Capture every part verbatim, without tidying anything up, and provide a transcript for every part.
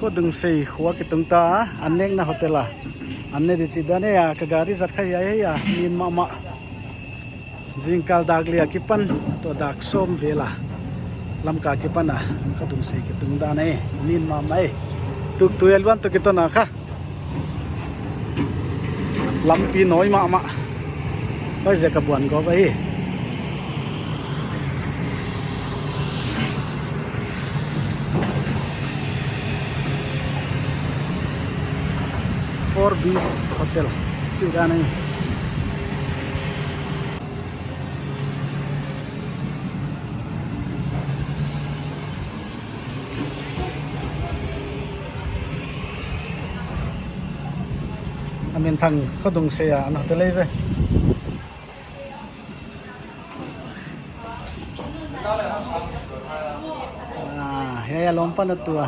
Khodungsei khua kitung ta, an nekna hotel a an ne di chih dan e a, ka gari zat kha hiai a, nin mahmah. Zingkal dak li akipan toh dak sawm vel a Lamka kipan a Khodungsei kitung dan e, nin mahmah e. Tuktui a luan toh kiton a kha. Lampi nawi mahmah. Huaiziak a buan gawp ahi. Four Bees Hotel chih dan ahi. A minthang Khodungsei a an hotel ahi ve. Ah, hiai a lawm pan a tua.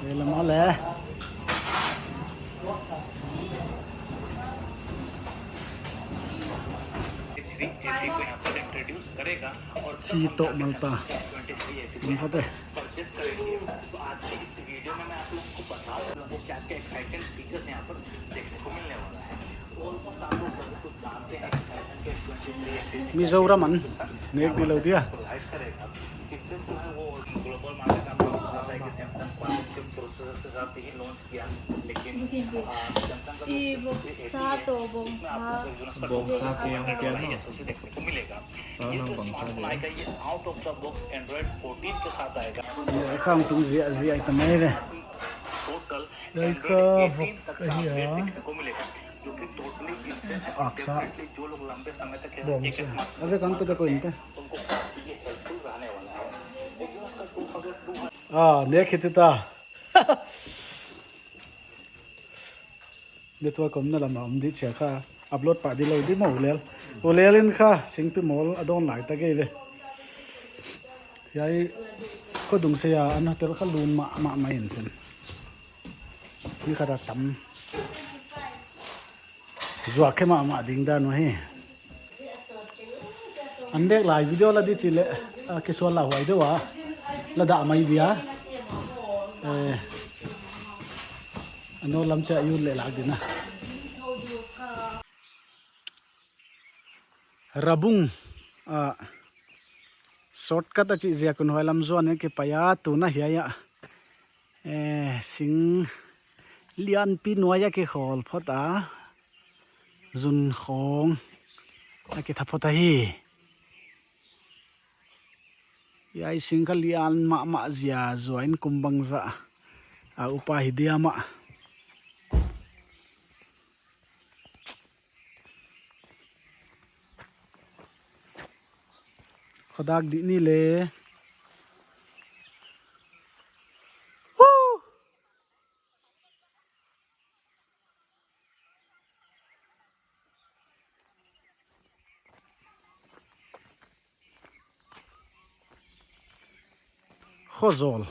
Hiai lam a le. Chi toh malta. Ang kate. Mizoram an nek di lou dia. Boksa toh boksa. Boksa te ang pian no. Sa nang bangsa dia. Hiai kha tung ziahziah i ta mai ve. Hiai kha vok ahi a. Aksa. Bawngsa. A vek ang pe ta ko in te. Ah, nek hi ta. Network omna lam a om di chia kha. Upload pah di lou di maw, Ulel. Ulel in kha Singpi Mall a dawn lai ta kei ve. Hiai Khodungsei a an hotel kha lun mahmah mai in chin. Mi khat a tam. Zuak khe mahmah ding dan uh hi. An nek lai video la di chih leh, ah, kisual la huai deuh a. La dah mai dia. Eh, a nawn lam chiah ut leh lak ding a. Rabung, ah, shortcut a chih ziak un huai lam zuan in kipai a, tuna hiai a. Eh, sing lianpi nuai a kikhawl phot a. Zun khawng a kitha phot ahi. Hiai sing kha lian mahmah zia zuan kum bangzah a upa hi diam a. Khodak di ni le. Woo! Khozawl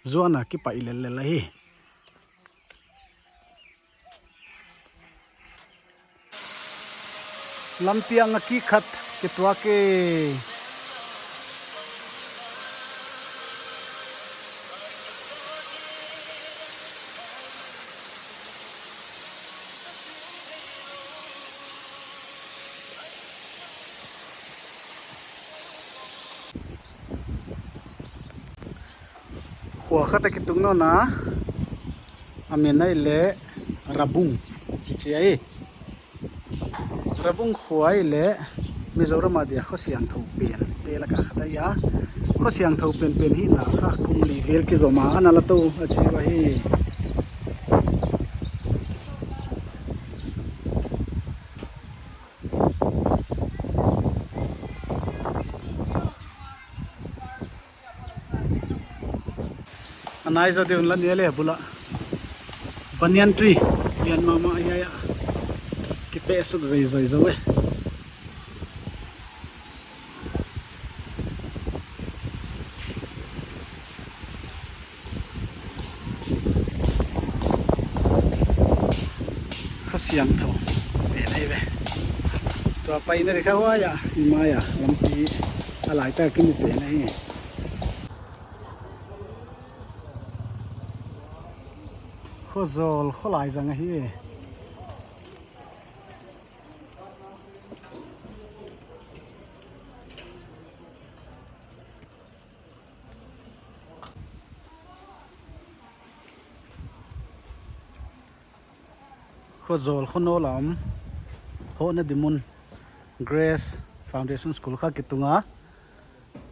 zuan a kipai lellel ahi. Lampi ang a kikhat kituak e. Khua khat a kitung nawn a, a min ahihleh Rabung kichi ahi. Rabung khua ahihleh Mizoram a dia kho siangthou pen te laka khat ahi a. Kho siangthou penpen hihna kha kum li vel kizom a ana la tou a chi uh ahi. A nai zaw deuh in la ni leh bul ah banyan tree lian mahmah ahi a, kipeh suk zeizoi zaw e. Kha siangthou pen ahi ve. Tua paina di kha huai a, i mai a lampi a lai tak a kimu pen ahi. Khuazawl khaw lai zang ahi. Khuazawl khaw nawl a om, hohna di mun Grace Foundation School kha kitung a.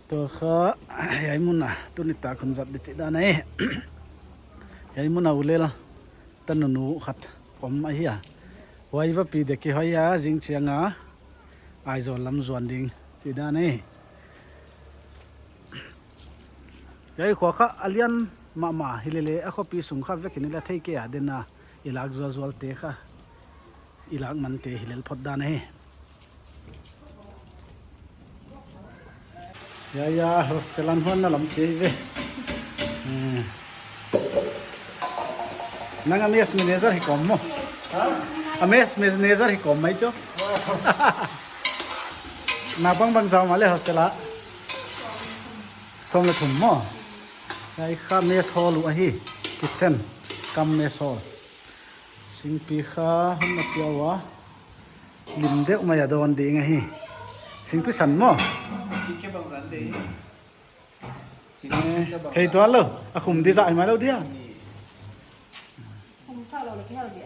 Tua kha hiai mun a tuni tak hun zat di chih dan ahi. Hiai mun a ulel tanunu khat om ahi a. Huai va pi dek hi hoih a, zing chiang a Aizawl lam zuan ding chih dan ahi. Hiai khua kha a lian mahmah hi lele, a khopi sung kha vekin i la thei kei a, den a i lak zualzual te kha, i lak man te hi lel phot dan ahi. Hiai, hiai, hostel an huanna lam te hi ve. Hmm. Nang a mess manager hi kawm maw? Ha? A mess manager hi kawm mai chu. Naupang bangzah om a le hostel a? Sawm leh thum maw? Hiai kha mess hall uh ahi. Kitchen cum mess hall. Singpi kha hon na pia ua. Lim deuh mai a dawn ding ahi. Singpi san maw? Thei tuan lou. A khum di zah hi mai lou dia.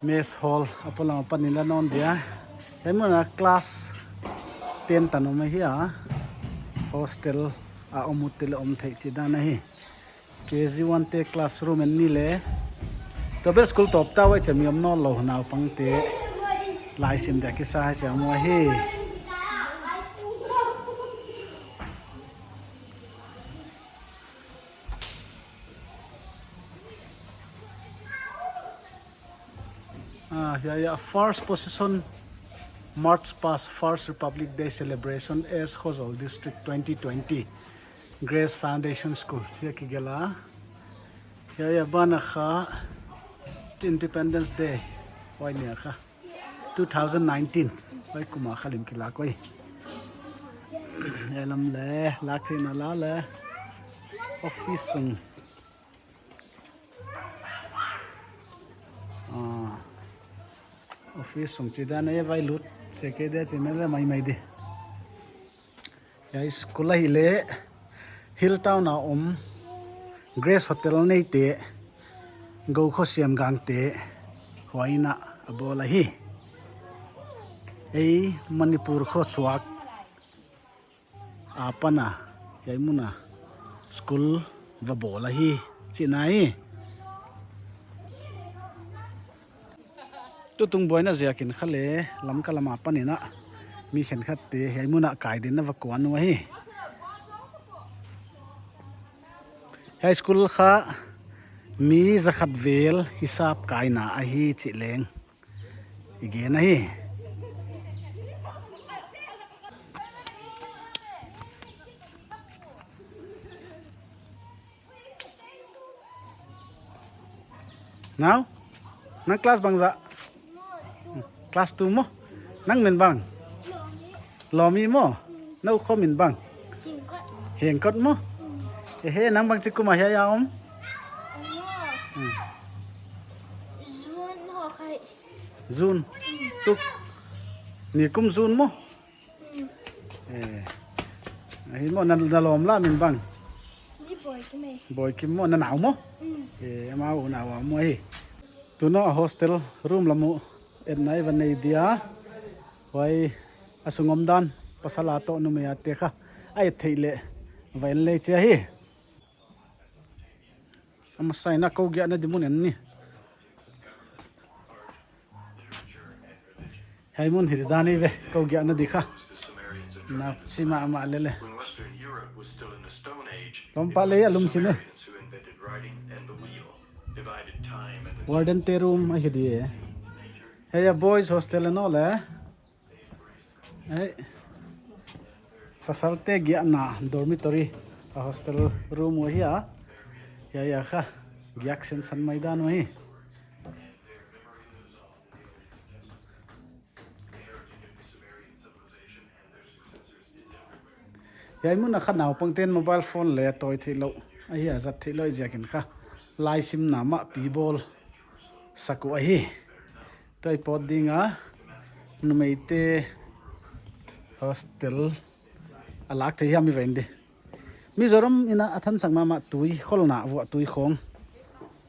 Mess hall a polam apan in la nawn dia. Hiai mun a class ten tan om ahi a. Hostel a om ut te leh om theih chih dan ahi. K G one te classroom en ni le. Tua bel school tawp ta uai, chami om nawnlou, naupang te laisim dia kisa hai siam ua hi. Ah, hiai, hiai, first position, March past First Republic Day celebration as Khuazawl District twenty twenty, Grace Foundation School, sia kigelh a. Hiai, hiai, ban a kha, Independence Day, huai ni a kha. Two thousand nineteen, huai kum a kha lim kilak uai. Hiai lam le, lak theihna la le, office sung. Ah, office sung chih dan a, vai lut sek kei dia chih mai le maimai di. Hiai school ahihleh Hill Town a om Grace Hotel neite, Gou Kho Siam Gang te, huai in a bawl ahi. Ei Manipur kho suak apan a, hiai mun a school va bawl ahi, chihna hi. Tutung buaina ziakin kha le, Lamka lam apan in a, mi khenkhat te hiai mun a kai din a va kuan uh ahi. Hiai school kha mi zakhat vel hisap kaina ahi chih leng i gen ahi. Nau, nang class bangzah? Class two maw? Nang min bang? Lomi maw? Nou kho min bang? Hengkot maw? Ehe, nang bangchi kum a hiai a om? Hmm. June. Tuk. Nikum June maw? Eh. Ahi maw, na, na lawm la min bang? Ni Boikim e. Boikim maw, na nau maw? Mm. Eh, amau nau a maw hi. Tuna a hostel room lam uh etna i va nei dia. Huai a sung omdan, pasal a toh numei a te kha a et theih leh va en lei chia hi. A masa in a kou giahna di mun en ni. Hiai mun hi dan hi ve, kou giahna di kha. Nak chi mahmah lele. Lawmpa lei a lum khin e. Warden te room ahi di e. Hiai a boys hostel a nawl e. Ei. Pasal te giahna dormitory, a hostel room uh ahi a. Hiai, hiai kha giak sensan mai dan uh ahi. Hiai mun a kha naupang ten mobile phone leh tawi theih lou ahi a, zat theih lou ziakin kha laisimna mah pi bawl Saku ahi. Tua i pawt ding a numeite hostel a lak thei hiam i va en di. Mizoram in a thansak mahmah tui kholna, vuah tui khong.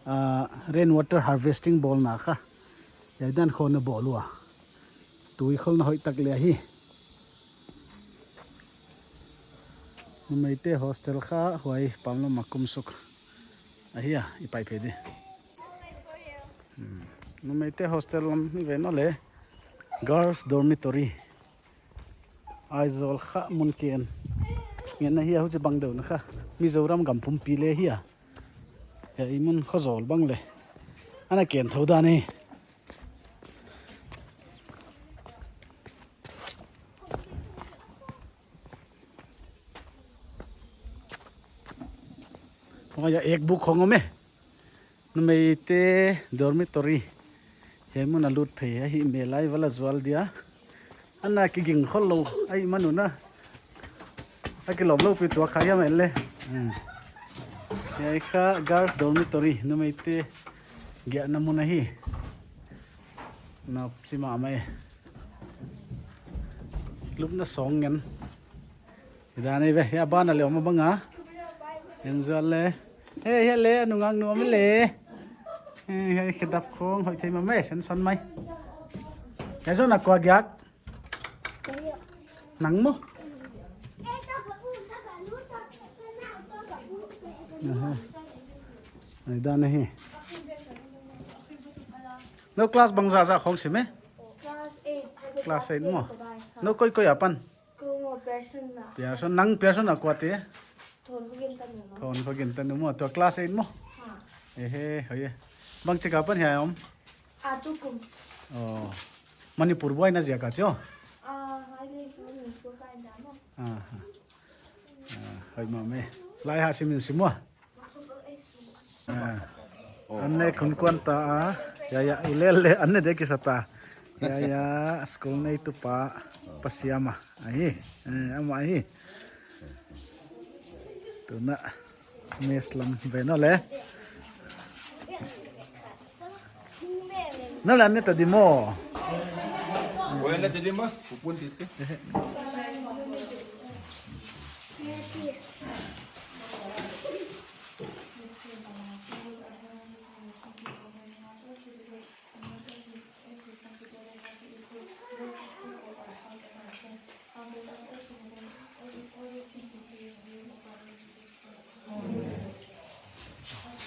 Ah, rain water harvesting bawlna kha. Hiai dan khong a bawl ua. Tui kholna hoihtak leh ahi. Numeite hostel kha huai pamlam a kum suk ahi a, i pai phei di. Hmm. Numeite hostel lam i va en leh. Girls dormitory. Aizawl kha mun ken ngen ahi a, huchibang deuh na kha. Mizoram gam pumpi leh ahi a. Hiai mun Khozawl bang leh ana ken thou dan e. Huai a ek buk khong om e. Numeite dormitory. Hiai mun a lut phei ahi, mel lai vala zual dia. Ana kiging khollou ahihman un a, a kilawm loupi tuak kha hiam leh. Hmm. Hiai kha girls dormitory, numeite giahna mun ahi. Nop chi mahmah e. Lupna sawng ngen. Hiai dan ahi ve, hiai a ban a leh om a bang a. En zual leh. Hei, hiai leh, a nungak nu om leh. Hei, hei, khedap khong, hoih thei mahmah e, sen son mai. Hiai zong a kua giak. Nang maw. Aha. Hiai dan ahi. Nou class bangzah zah khong sim e? Class eight. Class eight maw. Nou koi koi a pan? Kou maw Pearson na. Pearson, nang Pearson a kua te? Thon Khogin tanu maw. Thon Khogin tanu maw. Tua class eight maw. Ha. Ehe, hoih e. Bangchik a pan hiai om? A tukum. Oh. Manipur buaina ziak a chu? Ah, hai le, Manipur kai da maw. Aha. Ah, hoih mahmah e. Lai ha simin sim ua. Ah. An ne khun kuan ta a. Ya, ya, u lel leh an ne dek kisa ta. Ya, ya, school neitu pa, Pa Siama ahi. Eh, amah ahi. Tuna mess lam va en leh. Nou leh an ne ta di maw. Oi, an ne ta di maw. Pupun ti si.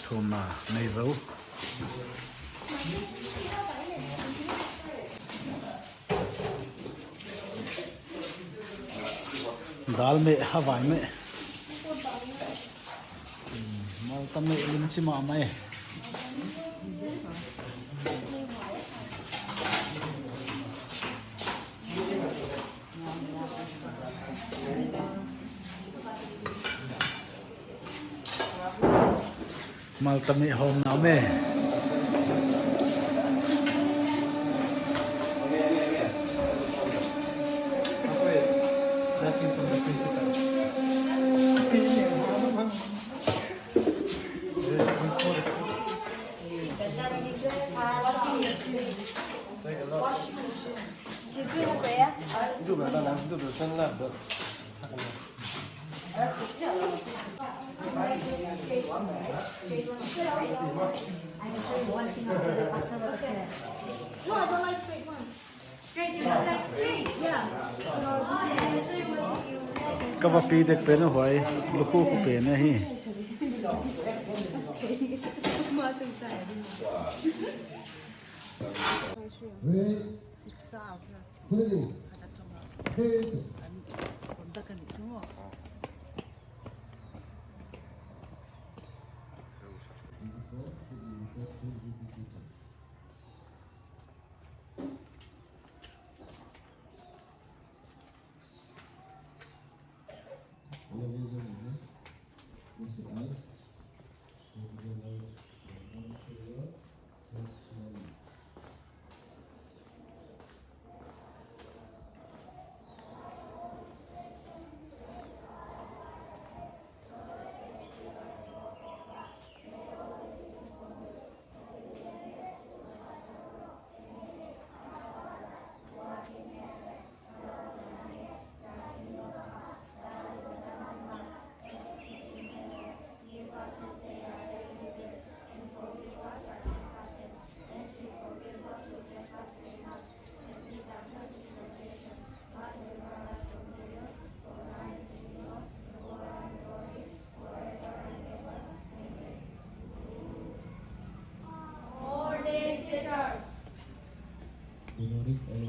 Thumna nei zou. Dal meh, havai meh. Hmm, malta meh lim chi mahmah e. Malta meh hawmna meh. No, I don't like straight ones. Ka va pi dek pen a huai, lukhu khu pen ahi.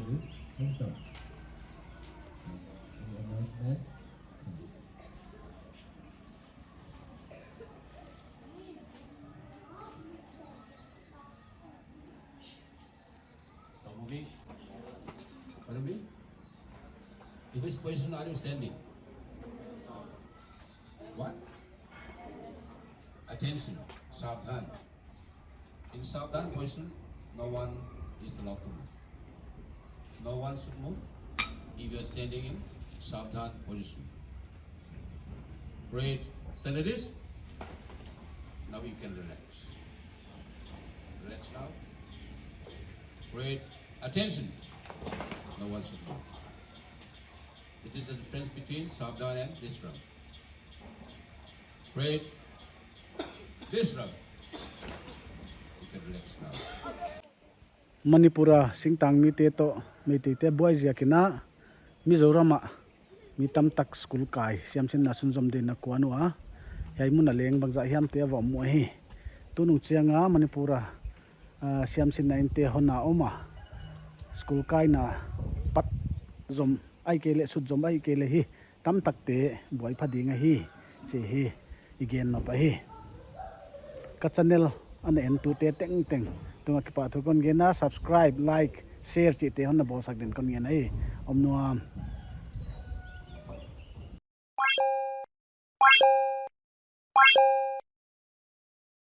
Let's start. Any announcement? Stop moving. Follow me. In which position are you standing? What? Attention. Sabdhan. In Sabdhan position, no one is allowed to move. No one should move if you are standing in Sabdhan position. Great. Stand like this. Now you can relax. Relax now. Great. Attention. No one should move. It is the difference between Sabdhan and Vishram. Great. Vishram. You can relax now. Manipur a singtang mite toh Meiteite buai ziakin a Mizoram ah mi tamtak school kai siamsinna sunzom dingin a kuan ua. Hiai mun a leng bangzah hiamte a va om uh ahi. Tunung chiang a Manipur a, ah, siamsinna innte hon a om a, school kaina pat zom ahihkeileh sut zom ahihkeileh hi tamtakte buai pha ding ahi chih hi i gen nop ahi. Ka channel ana entute tengteng tungah kipahthu kon gen a, subscribe, like, share chihte hon na bawlsak dingin kon ngen ahi. Om nuam.